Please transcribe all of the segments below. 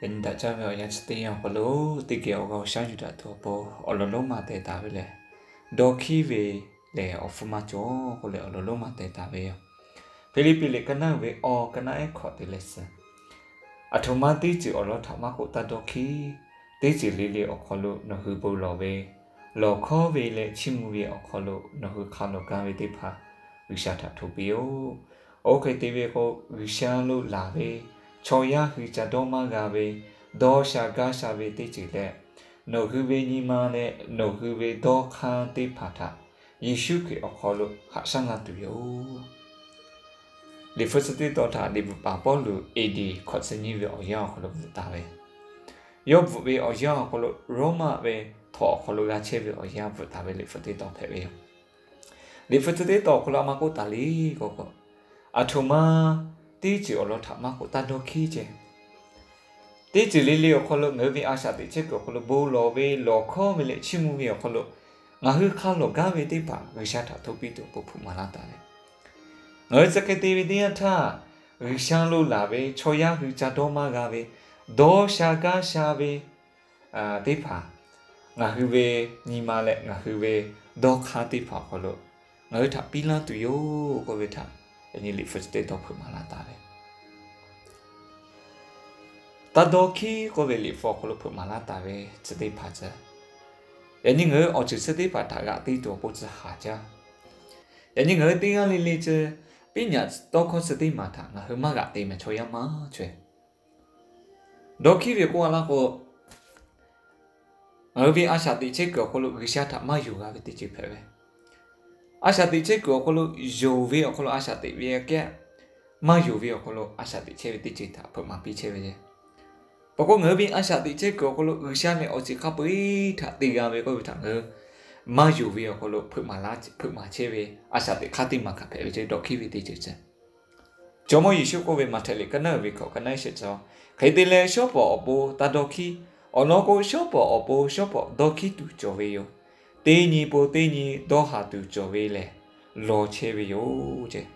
Yaꞈ nyi daꞈ jaˇ ve awˬ yanˇ chi teˇ yanˇ awˬ hk'aw lo, teˇ geh awˬ g'aˇ awˬ shaˉ yuˬ daꞈ tuˬ awˬ pon awˬ lawn lonˉ ma teh taˍ ve lehˬ, dawˇ hkiˉ ve lehˬ awˬ hpfuhˇ maˇ cawˬ k'oˆ leh awˬ lawn lonˉ ma teh taˍ ve yoˬ. Hpiˇliˇpiˆ liꞈ ka naˉ uiˍ ve awˬ ka naˉ ehˉ hkawꞈ te leh suh, aˬ htoꞈ ma teˇ ceuˬ awˬ lawn htaꞈ maˇ k'oˆ, taˇ dawˇ hkiˉ. Teˇ ceuˬ le le awˬ hk'aw lo nawˬ hui bon lawˬ ve, lawˬ hkawˉ ve leh chiˇ mvuh ve awˬ hk'aw lo nawˬ hui hk'a lawˬ gaˇ ve teˇ hpaˍ G'uiˬsha htaꞈ hto piˇ-oˆ. Oˇ hk'e te ve k'o, G'uiˬsha lo laˬ ve, chaw yaˇ hui ca dawˇ maˇ g'a ve, dawˇ sha gaˇ sha ve teˇ ceuˬ leh, nawˬ hui ve nyi ma leh nawˬ hui ve dawˇ hk'aˇ teˇ hpaˍ htaꞈ Yeˍsuˆ Hkriꞈ awˬ hk'aw lo haꞈ shaˉ la tuˬ yoˬ. Liꞈ hpu chi teˇ tawn htaꞈ liꞈ bvuhꞈ paˍ Pawˇluꞈ A D hkawꞈ chi nyiˇ ve awˬ yanˇ awˬ hk'aw lo bvuhꞈ taˍ ve, yawˇ bvuhꞈ ve awˬ yanˇ awˬ hk'aw lo Roˉmaꞈ ve htawnˍ awˬ hk'aw lo g'a chehˇ ve awˬ yanˇ bvuhꞈ taˍ ve liꞈ hpu teˇ tawn hpehꞈ ve yoˬ. Liꞈ hpu chi teˇ tawn awˬ hk'aw lo a ma k'oˆ taˍ le k'o, aˬ htoꞈ ma teˇ ceuˬ awˬ lawn htaꞈ maˇ k'oˆ, taˇ dawˇ hkiˉ ceˇ. Teˇ ceuˬ le le awˬ hk'aw lo ngaˬ hui ve a shaꞈ teꞈ chehˇ kuiˬ awˬ hk'aw lo bon lawˬ ve, lawˬ hkawˉ ve leh chiˇ mvuh ve awˬ hk'aw lo ngaˬ hui hk'a lawˬ gaˇ ve teˇ hpaˍ G'uiˬsha htaꞈ hto piˇ tuˬ awˬ pon hpeuꞈ maˍ laˇ taˍ ve, ngaˬ hui chi hk'e te ve teˇ yanˇ htaˇ, G'uiˬsha lo laˬ ve chaw yaˇ hui ca dawˇ maˇ g'a ve, dawˇ sha gaˇ sha ve teˇ hpaˍ, ngaˬ hui ve nyi ma leh ngaˬ hui ve dawˇ hk'aˇ teˇ hpaˍ awˬ hk'aw lo ngaˬ hui htaꞈ piˇ laˇ tuˬ yoˬ k'oˆ ve htaꞈ yaꞈ nyi liꞈ hpu chi teˇ tawn hpeuꞈ maˍ laˇ taˍ ve, taˇ dawˇ hkiˉ k'oˆ ve liꞈ hpu awˬ hk'aw lo hpeuꞈ maˍ laˇ taˍ ve chi teˇ hpaˍ ceh, yaꞈ nyi ngaˬ hui awˬ ceuˬ chi teˇ hpaˍ htaꞈ g'aꞈ te tuˬ awˬ pon tcuh haˍ jaˇ. Yaꞈ nyi ngaˬ hui teˇ g'aˇ le le ceh piˉ nyaꞈ tawˇ hkawˇ chi teˇ maˬ htaꞈ ngaˬ hui maˇ g'aꞈ te mehˍ, chaw yaˇ maˇ chaweh. Dawˇ hkiˉ ve k'oˆ a laˇ k'o, ngaˬ hui ve a shaꞈ teꞈ chehˇ kuiˬ awˬ hk'aw lo G'uiˬsha htaꞈ maˇ yonˍ g'a ve teˇ ceuˬ hpehꞈ ve, a shaꞈ teꞈ chehˇ kuiˬ awˬ hk'aw lo yonˍ ve awˬ hk'aw lo a shaꞈ teꞈ ve aꞈ kehˉ, maˇ yonˍ ve awˬ hk'aw lo a shaꞈ teꞈ chehˇ ve teˇ ceuˬ htaꞈ hpeuꞈ maˍ piˇ chehˇ ve le. Peuˬ k'o, ngaˬ hui ve a shaꞈ teꞈ chehˇ kuiˬ awˬ hk'aw lo G'uiˬsha ve awˬ ceuˬ hk'a peu-eˬ htaꞈ te g'a ve k'oˆ ve htaꞈ ngaˬ hui maˇ yonˍ ve awˬ hk'aw lo hpeuꞈ maˍ chehˇ ve a shaꞈ teꞈ hk'aˇ teˇ maˬ kaꞈ hpehꞈ ve ceh, dawˇ hkiˉ ve teˇ ceuˬ ceh. Jawˇmawˇ Yeˍsuˆ k'oˆ ve, Maꞈhtehˍ liꞈ ka naˉ uiˍ ve hkawꞈ ka naˉ shehˍ cawˬ, hk'e te leh shawˉ pawˍ awˬ pon taˇ dawˇ hkiˉ. Awˬ lawn k'o, shawˉ pawˍ awˬ pon shawˉ pawˍ dawˇ hkiˉ tuˬ cawˬ ve yoˬ. Teˇ nyi pon teˇ nyi dawˇ haˍ tuˬ cawˬ ve lehˬ, lawˬ chehˇ ve yoˬ ceh.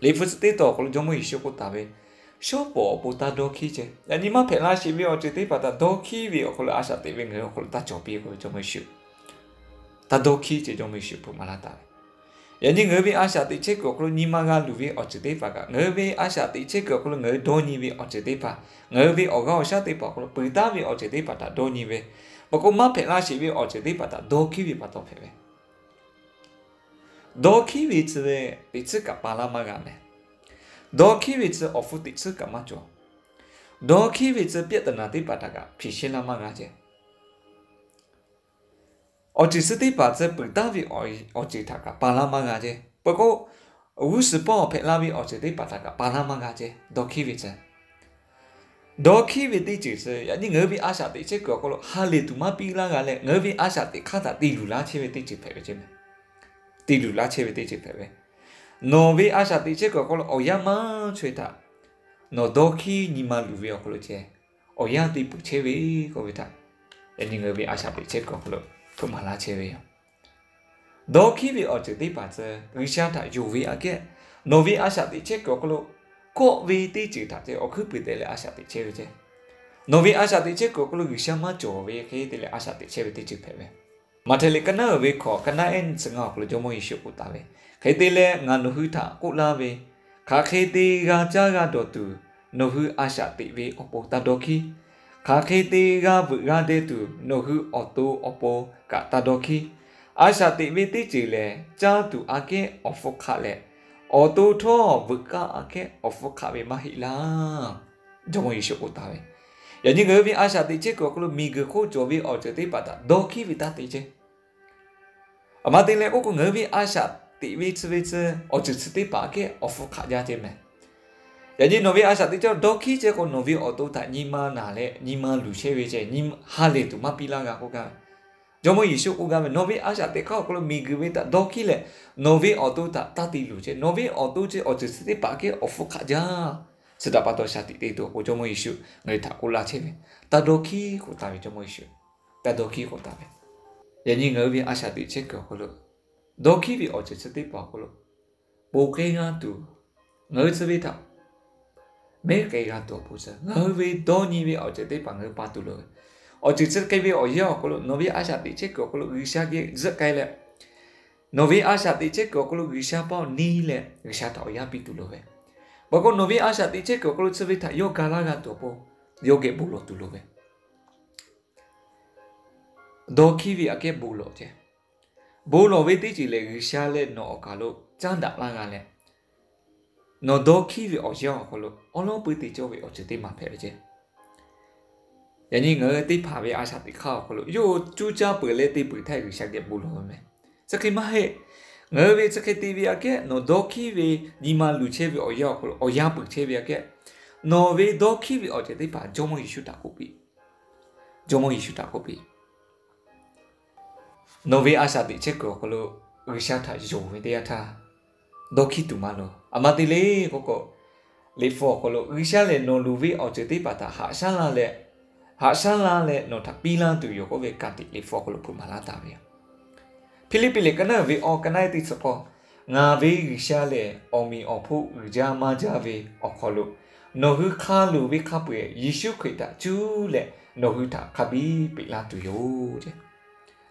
Liꞈ hpu chi teˇ tawn awˬ hk'aw lo Jawˇmawˇ Yeˍsuˆ k'oˆ taˍ ve, shawˉ pawˍ awˬ pon taˇ dawˇ hkiˉ ceh. Yaꞈ nyi maˇ hpehꞈ la sheˍ ve awˬ ceuˬ teˇ hpaˍ htaꞈ dawˇ hkiˉ ve awˬ hk'aw lo a shaꞈ teꞈ ve ngaˬ hui awˬ hk'aw lo taˇ cawˬ piˇ k'oˆ ve Jawˇmawˇ Yeˍsuˆ, taˇ dawˇ hkiˉ ceh Jawˇmawˇ Yeˍsuˆ hpeuꞈ maˍ laˇ taˍ ve. Yaꞈ nyi ngaˬ hui ve a shaꞈ teꞈ chehˇ kuiˬ awˬ hk'aw lo nyi ma g'a luˬ ve awˬ ceuˬ teˇ hpaˍ kaꞈ, ngaˬ hui ve a shaꞈ teꞈ chehˇ kuiˬ awˬ hk'aw lo ngaˬ hui dawˇ nyi ve awˬ ceuˬ teˇ hpaˍ, ngaˬ hui ve awˬ g'aˇ awˬ shaˉ teˇ hpaˍ awˬ hk'aw lo peuˬ taˍ ve awˬ ceuˬ teˇ hpaˍ htaꞈ dawˇ nyi ve, peuˬ k'o maˇ hpehꞈ la sheˍ ve awˬ ceuˬ teˇ hpaˍ htaꞈ dawˇ hkiˉ ve pa taw hpehꞈ ve. Dawˇ hkiˉ ve tcuh ve teꞈ tsuhˇ kaꞈ pa laˇ maˇ g'a mehˍ. Dawˇ hkiˉ ve tcuh awˬ hpfuhˇ teꞈ tsuhˇ kaꞈ maˇ cawˬ. Dawˇ hkiˉ ve tcuh ပြဿနာ teˇ hpaˍ htaꞈ kaꞈ ဖြေရှင်း laˇ maˇ g'a ceh. Awˬ ceuˬ chi teˇ hpaˍ tcuh peuˬ taˍ ve awˬ ceuˬ htaꞈ kaꞈ pa laˇ maˇ g'a ceh. Peuˬ k'o, g'uˇ suhˍ pawˆ hpehꞈ la ve awˬ ceuˬ teˇ hpaˍ htaꞈ kaꞈ pa laˇ maˇ g'a ceh, dawˇ hkiˉ ve tcuh. Dawˇ hkiˉ ve teˇ ceuˬ tcuh yaꞈ nyi ngaˬ hui ve a shaꞈ teꞈ chehˇ kuiˬ awˬ hk'aw lo ha lehˬ tuˬ maˇ piˇ laˇ g'a leh, ngaˬ hui ve a shaꞈ teꞈ hk'aˇ htaꞈ te luˬ laˇ chehˇ ve teˇ ceuˬ hpehꞈ ve ceh mehˍ. Te luˬ laˇ chehˇ ve teˇ ceuˬ hpehꞈ ve, nawˬ ve a shaꞈ teꞈ chehˇ kuiˬ awˬ hk'aw lo awˬ yanˇ maˇ chaweh htaꞈ nawˬ dawˇ hkiˉ nyi ma luˬ ve awˬ hk'aw lo ceh, awˬ yanˇ te peuˬ chehˇ ve k'oˆ ve htaꞈ yaꞈ nyi ngaˬ hui ve a shaꞈ teꞈ chehˇ kuiˬ awˬ hk'aw lo hpeuꞈ maˍ laˇ chehˇ ve yoˬ. Dawˇ hkiˉ ve awˬ ceuˬ teˇ hpaˍ tcuh G'uiˬsha htaꞈ yonˍ ve aꞈ kehˉ, nawˬ ve a shaꞈ teꞈ chehˇ kuiˬ awˬ hk'aw lo kawˆ ve teˇ ceuˬ htaꞈ ceh awˬ hkuiˉ puiˍ te leh a shaꞈ teꞈ chehˇ ve ceh. Nawˬ ve a shaꞈ teꞈ chehˇ kuiˬ awˬ hk'aw lo G'uiˬsha maˇ cawˬ ve hk'e te leh a shaꞈ teꞈ chehˇ ve teˇ ceuˬ hpehꞈ ve, Maꞈhtehˍ liꞈ ka naˉ uiˍ ve hkawꞈ ka naˉ ehˉ nyiˇ chi ngaˇ awˬ hk'aw lo Jawˇmawˇ Yeˍsuˆ k'oˆ taˍ ve, hk'e te leh ngaˬ nawˬ hui htaꞈ k'oˆ laˇ ve, hk'aˬ hk'e te g'a caˇ g'a dawˬ tuˬ nawˬ hui a shaꞈ teꞈ ve awˬ pon taˇ dawˇ hkiˉ. Hk'aˬ hk'e te g'a veuꞈ g'a deh tuˬ nawˬ hui awˬ to awˬ pon kaꞈ taˇ dawˇ hkiˉ. A shaꞈ teꞈ ve teˇ ceuˬ lehˬ, caˇ tuˬ aꞈ kehˉ awˬ hpfuhˇ hk'aˆ leh, awˬ to htawˇ veuꞈ kaˇ aꞈ kehˉ awˬ hpfuhˇ hk'aˆ ve maˇ heˆ laˇ. Jawˇmawˇ Yeˍsuˆ k'oˆ taˍ ve, yaꞈ nyi ngaˬ hui ve a shaꞈ teꞈ chehˇ kuiˬ awˬ hk'aw lo miˬguiˬ hk'oˆ cawˬ ve awˬ ceuˬ teˇ hpaˍ htaꞈ dawˇ hkiˉ ve taˇ te chehˇ. Aˬ ma te leh k'oˆ k'o, ngaˬ hui ve a shaꞈ teꞈ ve tcuh ve tcuh awˬ ceuˬ chi teˇ hpaˍ aꞈ kehˉ awˬ hpfuhˇ hk'aˆ jaˇ ceh mehˍ. Yaꞈ nyi nawˬ ve a shaꞈ teꞈ chehˇ dawˇ hkiˉ chehˇ k'o, nawˬ ve awˬ to htaꞈ nyi ma naˍ leh nyi ma luˬ chehˇ ve ceh, ha lehˬ tuˬ maˇ piˇ laˇ g'a k'oˆ gaˇ ve. Jawˇmawˇ Yeˍsuˆ k'oˆ gaˇ ve, nawˬ ve a shaꞈ teꞈ hk'aˇ awˬ hk'aw lo miˬguiˬ ve htaꞈ dawˇ hkiˉ leh, nawˬ ve awˬ to htaꞈ taˇ te luˬ chehˇ. Nawˬ ve awˬ to ceh awˬ ceuˬ chi teˇ hpaˍ aꞈ kehˉ awˬ hpfuhˇ hk'aˆ jaˇ. Chi htaꞈ pa taw shaˍ tiꞈ te tuˬ awˬ pon Jawˇmawˇ Yeˍsuˆ ngaˬ hui htaꞈ k'oˆ laˇ chehˇ ve, taˇ dawˇ hkiˉ k'oˆ taˍ ve Jawˇmawˇ Yeˍsuˆ, taˇ dawˇ hkiˉ k'oˆ taˍ ve. Yaꞈ nyi ngaˬ hui ve a shaꞈ teꞈ chehˇ kuiˬ awˬ hk'aw lo dawˇ hkiˉ ve awˬ ceuˬ chi teˇ hpaˍ awˬ hk'aw lo ponˬ k'ai g'a tuˬ, ngaˬ hui chi ve htaꞈ mehˉ k'ai g'a tuˬ awˬ pon suh, ngaˬ hui ve dawˇ nyi ve awˬ ceuˬ teˇ hpaˍ ngaˬ hui pa tuˬ loˍ ve. Awˬ ceuˬ chi hk'e ve awˬ yanˇ awˬ hk'aw lo nawˬ ve a shaꞈ teꞈ chehˇ kuiˬ awˬ hk'aw lo G'uiˬsha geh zuhˆ k'ai leh, nawˬ ve a shaꞈ teꞈ chehˇ kuiˬ awˬ hk'aw lo G'uiˬsha paˇ awˬ neˇ leh G'uiˬsha htaꞈ awˬ yanˇ piˇ tuˬ loˍ ve. Peuˬ k'o nawˬ ve a shaꞈ teꞈ chehˇ kuiˬ awˬ hk'aw lo chi ve htaꞈ yawˇ ga laˇ g'a tuˬ awˬ pon, yawˇ geh bon lawˬ tuˬ loˍ ve. Dawˇ hkiˉ ve aꞈ kehˉ bon lawˬ ceh. Bon lawˬ ve teˇ ceuˬ lehˬ, G'uiˬsha leh nawˬ awˬ kaˬ lo caˉ daꞈ laˇ g'a leh, nawˬ dawˇ hkiˉ ve awˬ yanˇ awˬ hk'aw lo awˉ lawˉ peu te cawˇ ve awˬ ceuˬ teˇ maˬ hpehꞈ ve ceh. Yaꞈ nyi ngaˬ hui teˇ hpaˍ ve a shaꞈ teꞈ hk'aˇ awˬ hk'aw lo yawˇ cuˇ caˇ peuˬ leh te peuˬ htaˇ G'uiˬsha geh bon lawˬ ve meh. Chi hk'e maˇ heˆ. Ngaˬ hui ve chi hk'e te ve aꞈ kehˉ nawˬ dawˇ hkiˉ ve nyi ma luˬ chehˇ ve awˬ yanˇ awˬ hk'aw lo awˬ yanˇ peuˬ chehˇ ve aꞈ kehˉ, nawˬ ve dawˇ hkiˉ ve awˬ ceuˬ teˇ hpaˍ Jawˇmawˇ Yeˍsuˆ htaꞈ k'oˆ piˇ. Jawˇmawˇ Yeˍsuˆ htaꞈ k'oˆ piˇ. Nawˬ ve a shaꞈ teꞈ chehˇ kuiˬ awˬ hk'aw lo G'uiˬsha htaꞈ yonˍ ve teˇ yanˇ htaˇ, dawˇ hkiˉ tuˬ maˇ loˍ. Aˬ ma te le k'oˆ k'o, Liꞈ hpu awˬ hk'aw lo G'uiˬsha lehˬ nawˬ loˍ ve awˬ ceuˬ teˇ hpaˍ htaꞈ haꞈ shaˉ laˇ leh, haꞈ shaˉ laˇ leh nawˬ htaꞈ piˇ laˇ tuˬ yoˬ k'oˆ ve ka tiꞈ Liꞈ hpu awˬ hk'aw lo hpeuꞈ maˍ laˇ taˍ ve yoˬ. Hpiˇliˇpiˆ liꞈ ka naˉ ve awˬ ka naˉ teˇ chi k'awˇ, ngaˬ ve G'uiˬsha lehˬ awˬ meꞈ awˬ hponˇ uiˍ jaˇ maˇ jaˇ ve awˬ hk'aw lo, nawˬ hui hk'a loˍ ve hk'a peu-eˬ Yeˍsuˆ Hkriꞈ htaꞈ cuˇ leh nawˬ hui htaꞈ hk'a biˇ peꞈ laˇ tuˬ yoˬ.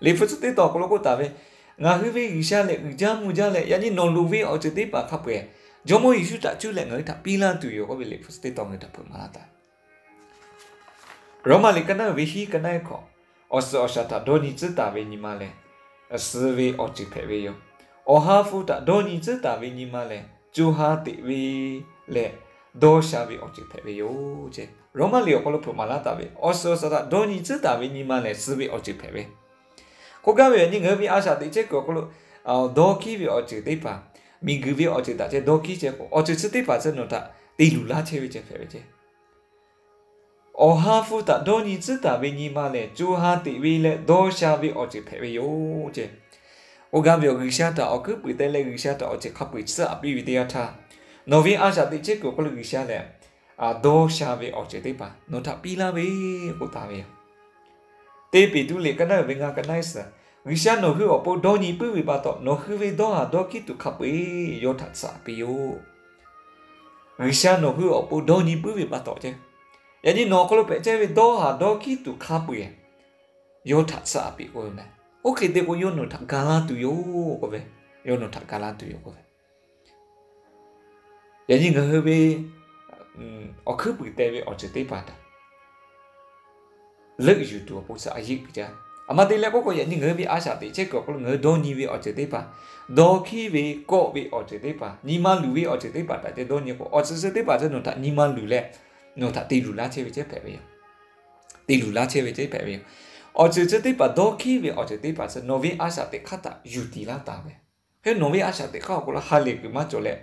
Liꞈ hpu chi teˇ tawn awˬ hk'aw lo k'oˆ taˍ ve, ngaˬ hui ve G'uiˬsha lehˬ uiˍ jaˇ mvuh jaˇ leh, yaꞈ nyi nawˬ loˍ ve awˬ ceuˬ teˇ hpaˍ hk'a peu-eˬ Jawˇmawˇ Yeˍsuˆ htaꞈ cuˇ leh ngaˬ hui htaꞈ piˇ laˇ tuˬ yoˬ k'oˆ ve Liꞈ hpu chi teˇ tawn ngaˬ hui htaꞈ hpeuꞈ maˍ laˇ taˍ. Roˉmaꞈ liꞈ ka naˉ ve hiˉ ka naˉ hkawꞈ, awˬ suhˍ awˬ shaˍ htaꞈ dawˇ nyi tcuhˉ taˍ ve nyi ma lehˬ, suh ve awˬ ceuˬ hpehꞈ ve yoˬ. Awˬ ha hpu htaꞈ dawˇ nyi tcuhˉ taˍ ve nyi ma lehˬ, co ha teꞈ ve leh dawˇ sha ve awˬ ceuˬ hpehꞈ ve yoˬ. Roˉmaꞈ liꞈ awˬ hk'aw lo hpeuꞈ maˍ laˇ taˍ ve, awˬ suhˍ awˬ shaˍ htaꞈ dawˇ nyi tcuhˉ taˍ ve nyi ma lehˬ, suh ve awˬ ceuˬ hpehꞈ ve. K'oˆ gaˇ ve yaꞈ nyi ngaˬ hui ve a shaꞈ teꞈ chehˇ kuiˬ awˬ hk'aw lo dawˇ hkiˉ ve awˬ ceuˬ teˇ hpaˍ, miˬguiˬ ve awˬ ceuˬ htaꞈ ceh dawˇ hkiˉ chehˇ k'o, awˬ ceuˬ chi teˇ hpaˍ chi nawˬ htaꞈ te luˬ laˇ chehˇ ve ceh hpehꞈ ve ceh. Awˬ ha hpu htaꞈ dawˇ nyi tcuhˉ taˍ ve nyi ma lehˬ, co ha teꞈ ve leh dawˇ sha ve awˬ ceuˬ hpehꞈ ve yoˬ ceh. K'oˆ gaˇ ve awˬ, G'uiˬsha htaꞈ awˬ hkuiˉ puiˍ teh leh G'uiˬsha htaꞈ awˬ ceuˬ hk'a peu-eˬ tcuhˉ aꞈ piˇ ve teˇ yanˇ htaˇ, nawˬ ve a shaꞈ teꞈ chehˇ kuiˬ awˬ hk'aw lo G'uiˬsha lehˬ dawˇ sha ve awˬ ceuˬ teˇ hpaˍ nawˬ htaꞈ piˇ laˇ ve k'oˆ taˍ ve yoˬ. Teˇ Peˍtruˆ liꞈ ka naˉ uiˍ ve ngaˇ ka naˉ suhˍ, G'uiˬsha nawˬ hui awˬ pon dawˇ nyi puiˉ ve pa taw, nawˬ hui ve dawˇ haˍ dawˇ hkiˉ tuˬ hk'a peu-eˬ yawˇ htaꞈ tcuhˉ aꞈ piˇ-oˆ. G'uiˬsha nawˬ hui awˬ pon dawˇ nyi puiˉ ve pa taw ceh, yaꞈ nyi nawˬ awˬ hk'aw lo hpehꞈ chehˇ ve dawˇ haˍ dawˇ hkiˉ tuˬ hk'a peu-eˬ yawˇ htaꞈ tcuhˉ aꞈ piˇ k'oˆ ve meh. Oˇ hk'e te k'o, yawˇ nawˬ htaꞈ ga laˇ tuˬ yoˬ k'oˆ ve, yawˇ nawˬ htaꞈ ga laˇ tuˬ yoˬ k'oˆ ve. Yaꞈ nyi ngaˬ hui ve awˬ hkuiˉ puiˍ teh ve awˬ ceuˬ teˇ hpaˍ htaꞈ leuˆ yuˬ tuˬ awˬ pon suh a yeˆ piˇ jaˇ. Aˬ ma te leh k'oˆ k'o, yaꞈ nyi ngaˬ hui ve a shaꞈ teꞈ chehˇ kuiˬ awˬ hk'aw lo ngaˬ hui dawˇ nyi ve awˬ ceuˬ teˇ hpaˍ, dawˇ hkiˉ ve kawˆ ve awˬ ceuˬ teˇ hpaˍ, nyi ma luˬ ve awˬ ceuˬ teˇ hpaˍ htaꞈ ceh dawˇ nyi k'o, awˬ ceuˬ chi teˇ hpaˍ chi nawˬ htaꞈ nyi ma luˬ leh nawˬ htaꞈ te luˬ laˇ chehˇ ve ceh hpehꞈ ve yoˬ. Te luˬ laˇ chehˇ ve ceh hpehꞈ ve yoˬ. Awˬ ceuˬ chi teˇ hpaˍ, dawˇ hkiˉ ve awˬ ceuˬ teˇ hpaˍ chi nawˬ ve a shaꞈ teꞈ hk'aˇ htaꞈ yuˬ tiˍ laˇ taˍ ve. Hk'e nawˬ ve a shaꞈ teꞈ hk'aˇ awˬ hk'aw lo ha lehˬ kuiˬ maˇ cawˬ leh,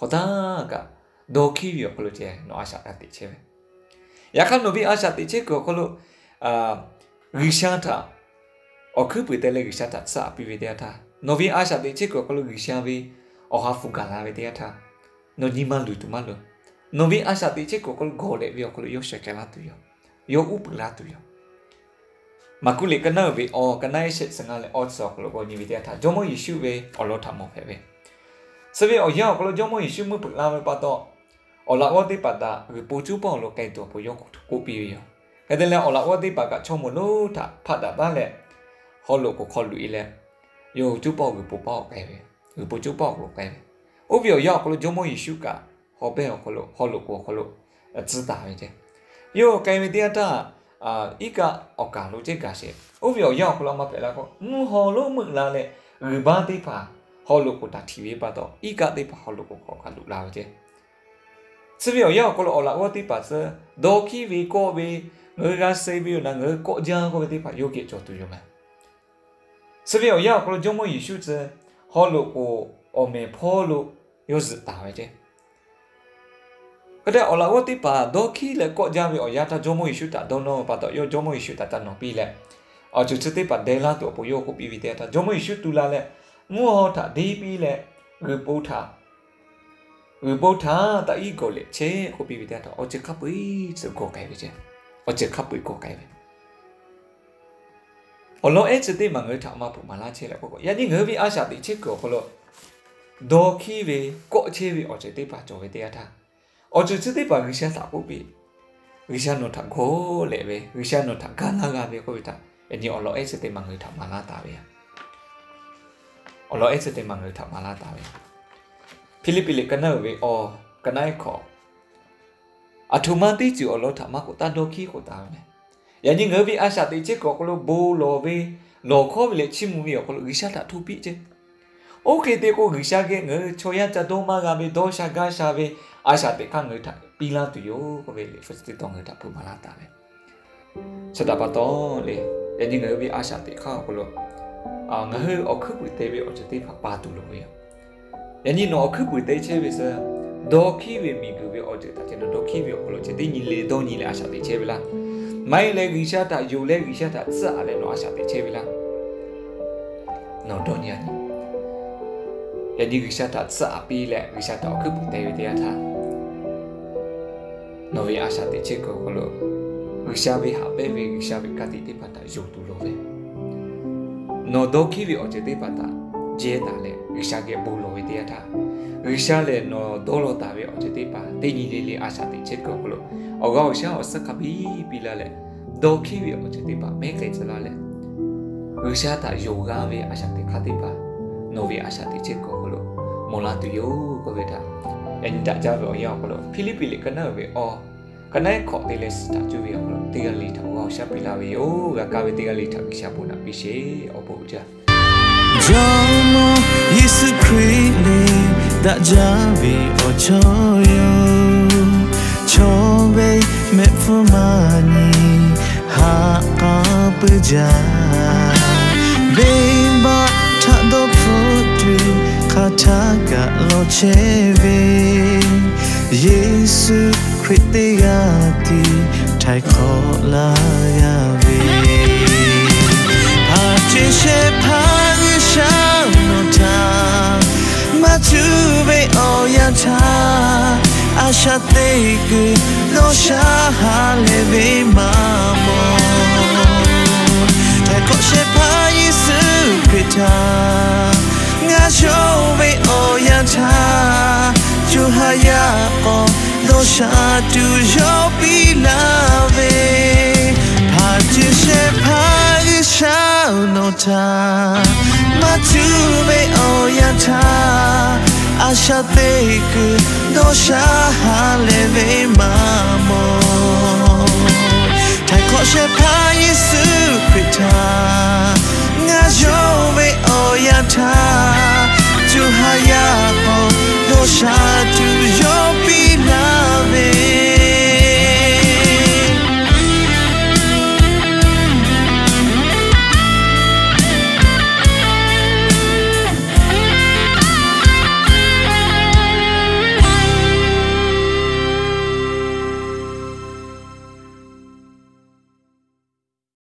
hk'awꞈ htaˇ kaꞈ dawˇ hkiˉ ve awˬ hk'aw lo ceh nawˬ a shaꞈ g'a teꞈ chehˇ ve. Yaꞈ hk'aˇ nawˬ ve a shaꞈ teꞈ chehˇ kuiˬ awˬ hk'aw lo G'uiˬsha htaꞈ awˬ hkuiˉ puiˍ teh leh G'uiˬsha htaꞈ tcuhˉ aꞈ piˇ ve teˇ yanˇ htaˇ, nawˬ ve a shaꞈ teꞈ chehˇ kuiˬ awˬ hk'aw lo G'uiˬsha ve awˬ ha hpu gaˬ la ve teˇ yanˇ htaˇ, nawˬ nyi ma luˬ tuˬ maˇ loˍ. Nawˬ ve a shaꞈ teꞈ chehˇ kuiˬ awˬ hk'aw lo gawˬ lehꞈ ve awˬ hk'aw lo yawˇ sheh k'ai laˇ tuˬ yoˬ. Yawˇ uˉ peunˍ laˇ tuˬ yoˬ. Maˍkuˆ liꞈ ka naˉ uiˍ ve awˬ ka naˉ shehˆ chi ngaˇ leh awˇ chi awˬ hk'aw lo g'aw nyi ve teˇ yanˇ htaˇ, Jawˇmawˇ Yeˍsuˆ ve awˬ lawn htaꞈ mawˬ hpehꞈ ve. Chi ve awˬ yanˇ awˬ hk'aw lo Jawˇmawˇ Yeˍsuˆ meuˇ peunˍ la ve pa taw, awˬ laꞈ g'awˇ teˇ hpaˍ htaꞈ g'uiˬ po cuˉ pawˆ awˬ lo k'ai tuˬ awˬ pon yawˇ k'oˆ piˇ ve yoˬ. Hk'e te leh, awˬ laꞈ g'awˇ teˇ hpaˍ kaꞈ chaw moˍ lonˉ htaꞈ hpaˆ daꞈ taˉ leh, haw loꞈ k'oˍ hk'aw loꞈ e leh, yawˇ cuˉ pawˆ g'uiˬ po paˇ awˬ k'ai ve, g'uiˬ po cuˉ pawˆ awˬ lo k'ai ve. Oˇ ve awˬ yanˇ awˬ hk'aw lo Jawˇmawˇ Yeˍsuˆ kaꞈ haw pehˇ awˬ hk'aw lo, haw loꞈ k'oˍ awˬ hk'aw lo tcuh taˍ ve ceh. Yawˇ k'ai ve teˇ yanˇ htaˇ, iˉ kaˆ awˬ kaˬ lo ceh gaˬ sheˍ. Oˇ ve awˬ yanˇ awˬ hk'aw lo a ma hpehꞈ la k'o, mvuhˇ haw lonˉ meuˆ la leh g'uiˬ baˆ teˇ hpaˍ haw loꞈ k'oˍ htaꞈ htiꞈ ve pa taw, iˉ kaˆ teˇ hpaˍ haw loꞈ k'oˍ hk'aw kaꞈ loꞈ la ve ceh. Chi ve awˬ yanˇ awˬ hk'aw lo awˬ laꞈ g'awˇ teˇ hpaˍ tcuh dawˇ hkiˉ ve kawˆ ve, ngaˬ hui g'a suh ve yoˬ na, ngaˬ hui kawˆ jaˇ k'oˆ ve teˇ hpaˍ yawˇ geh cawˬ tuˬ yoˬ meh. Chi ve awˬ yanˇ awˬ hk'aw lo Jawˇmawˇ Yeˍsuˆ tcuh haw loꞈ k'oˍ awˬ mehˍ hpawˇ lo yawˇ zuhꞈ taˍ ve ceh. Hk'e te awˬ laꞈ g'awˇ teˇ hpaˍ dawˇ hkiˉ leh kawˆ jaˇ ve awˬ yanˇ htaˇ, Jawˇmawˇ Yeˍsuˆ htaꞈ dawˇ nawˇ ve pa taw, yawˇ Jawˇmawˇ Yeˍsuˆ htaꞈ ca nawˬ piˇ leh, awˬ ceuˬ chi teˇ hpaˍ deh laˇ tuˬ awˬ pon yawˇ k'oˆ piˇ ve teˇ yanˇ htaˇ, Jawˇmawˇ Yeˍsuˆ tu la leh, mvuhˇ haw htaꞈ deˇ piˇ leh, g'uiˬ po htaꞈ g'uiˬ po htaꞈ taꞈ iˉ gawˬ lehꞈ chehˇ k'oˆ piˇ ve teˇ yanˇ htaˇ, awˬ ceuˬ hk'a peu-eˬ tcuh gawˬ k'ai ve ceh. Awˬ ceuˬ hk'a peu-eˬ gawˬ k'ai ve. Awˬ lawn ehˉ chi teˇ maˬ ngaˬ hui htaꞈ maˇ hpeuꞈ maˍ laˇ chehˇ leh k'oˆ k'o, yaꞈ nyi ngaˬ hui ve a shaꞈ teꞈ chehˇ kuiˬ awˬ hk'aw lo dawˇ hkiˉ ve kawˆ chehˇ ve awˬ ceuˬ teˇ hpaˍ cawˬ ve teˇ yanˇ htaˇ, Awˬ ceuˬ chi teˇ hpaˍ G'uiˬsha htaꞈ k'oˆ piˇ. G'uiˬsha nawˬ htaꞈ gawˇ lehꞈ ve, G'uiˬsha nawˬ htaꞈ ga laˇ g'a ve k'oˆ ve htaꞈ, yaꞈ nyi awˬ lawn ehˉ chi teˇ maˬ ngaˬ hui htaꞈ maˍ laˇ taˍ ve yoˬ. Awˬ lawn ehˉ chi teˇ maˬ ngaˬ hui htaꞈ maˍ laˇ taˍ ve yoˬ. Hpiˇliˇpiˆ liꞈ ka naˉ uiˍ ve awˬ, ka naˉ ehˉ hkawꞈ, aˬ htoꞈ ma teˇ ceuˬ awˬ lawn htaꞈ maˇ k'oˆ, taˇ dawˇ hkiˉ k'oˆ taˍ ve meh. Yaꞈ nyi ngaˬ hui ve a shaꞈ teꞈ chehˇ kuiˬ awˬ hk'aw lo bon lawˬ ve, lawˬ hkawˉ ve leh chiˇ mvuh ve awˬ hk'aw lo G'uiˬsha htaꞈ hto piˇ ceˇ. Oˇ hk'e te k'o, G'uiˬsha geh ngaˬ hui chaw yaˇ ca dawˇ maˇ g'a ve dawˇ sha gaˇ sha ve a shaꞈ teꞈ hk'aˇ ngaˬ hui htaꞈ piˇ laˇ tuˬ yoˬ k'oˆ ve liꞈ hpu chi teˇ tawn ngaˬ hui htaꞈ hpeuꞈ maˍ laˇ taˍ ve. Chi htaꞈ pa taw le, yaꞈ nyi ngaˬ hui ve a shaꞈ teꞈ hk'aˇ awˬ hk'aw lo ngaˬ hui awˬ hkuiˉ puiˍ te ve awˬ ceuˬ teˇ hpaˍ pa tuˬ loˍ ve yoˬ. Yaꞈ nyi nawˬ awˬ hkuiˉ puiˍ te chehˇ ve suh, dawˇ hkiˉ ve miˬguiˬ ve awˬ ceuˬ htaꞈ ceh nawˬ dawˇ hkiˉ ve awˬ hk'aw lo ceh teˇ nyi le dawˇ nyi leh a shaꞈ teꞈ chehˇ ve laˇ. Maˇ heˆ leh G'uiˬsha htaꞈ yonˍ leh G'uiˬsha htaꞈ tcuhˉ aꞈ leh nawˬ a shaꞈ teꞈ chehˇ ve laˇ. Nawˬ dawˇ nyi a nyi. Yaꞈ nyi G'uiˬsha htaꞈ tcuhˉ aꞈ piˇ leh G'uiˬsha htaꞈ awˬ hkuiˉ puiˍ te ve teˇ yanˇ htaˇ, nawˬ ve a shaꞈ teꞈ chehˇ kuiˬ awˬ hk'aw lo G'uiˬsha ve haꞈ pehnˇ ve G'uiˬsha ve ka tiꞈ teˇ hpaˍ htaꞈ yonˍ tuˬ loˍ ve, nawˬ dawˇ hkiˉ ve awˬ ceuˬ teˇ hpaˍ htaꞈ jehˇ taˍ leh G'uiˬsha geh bon lawˬ ve teˇ yanˇ htaˇ, G'uiˬsha lehˬ nawˬ dawˇ law taˍ ve awˬ ceuˬ teˇ hpaˍ teˇ nyi le le a shaꞈ teꞈ chehˇ kuiˬ awˬ hk'aw lo awˬ g'aˇ awˬ shaˉ awˬ suhˉ hk'a biˇ piˇ laˇ leh, dawˇ hkiˉ ve awˬ ceuˬ teˇ hpaˍ mehˉ k'ai tcuh laˇ leh, G'uiˬsha htaꞈ yonˍ g'a ve a shaꞈ teꞈ hk'aˇ teˇ hpaˍ nawˬ ve a shaꞈ teꞈ chehˇ kuiˬ awˬ hk'aw lo mawˬ laˇ tuˬ yoˬ k'oˆ ve htaꞈ, yaꞈ nyi daꞈ jaˇ ve awˬ yanˇ awˬ hk'aw lo Hpiˇliˇpiˆ liꞈ ka naˉ uiˍ ve awˬ, ka naˉ ehˉ hkawꞈ te leh suhˍ htaꞈ cuˇ ve awˬ hk'aw lo teˇ g'aˇ le htaꞈ awˬ g'aˇ awˬ shaˉ piˇ laˇ ve yoˬ. G'a kaˇ ve teˇ g'aˇ le htaꞈ G'uiˬsha bon naꞈ piˇ sheˍ. Awˬ bon uiˍ jaˇ. Jawˇmawˇ Yeˍsuˆ Hkriꞈ lehˬ daꞈ jaˇ ve awˬ chawˇ yoˬ. Chaw ve mehˆ hpfuhˇ maˇ nyi haꞈ k'a puiˉ jaˇ. Venˇbaˆ htaꞈ dawˇ hpfuhˆ tuˬ hk'a htaˇ kaꞈ lawˬ chehˇ ve, Yeˍsuˆ Hkriꞈ teˇ g'aˇ tiˉ htaiˍ hk'awꞈ laˇ g'a ve. Hpaˍ ceˬ shehˍ hpaˇ G'uiˬsha nawˬ htaꞈ maˇ cuˇ ve awˬ yanˇ htaˇ, a shaꞈ teꞈ kuiˬ dawˇ sha ha lehˬ ve maˇ mawˬ. Htaiˍ hk'awꞈ shehˍ hpaˇ Yeˍsuˆ Hkriꞈ htaꞈ ngaˬ yonˍ ve awˬ yanˇ htaˇ, co ha yaˇ k'awꞈ dawˇ sha tuˬ yawˇ piˇ laˇ ve. Hpaˍ ceˬ shehˍ hpaˇ G'uiˬsha nawˬ htaꞈ maˇ cuˇ ve awˬ yanˇ htaˇ, a shaꞈ teꞈ kuiˬ dawˇ sha ha lehˬ ve maˇ mawˬ. Htaiˍ hk'awꞈ shehˍ hpaˇ Yeˍsuˆ Hkriꞈ htaꞈ ngaˬ yonˍ ve awˬ yanˇ htaˇ, co ha yaˇ k'awꞈ dawˇ sha tuˬ yawˇ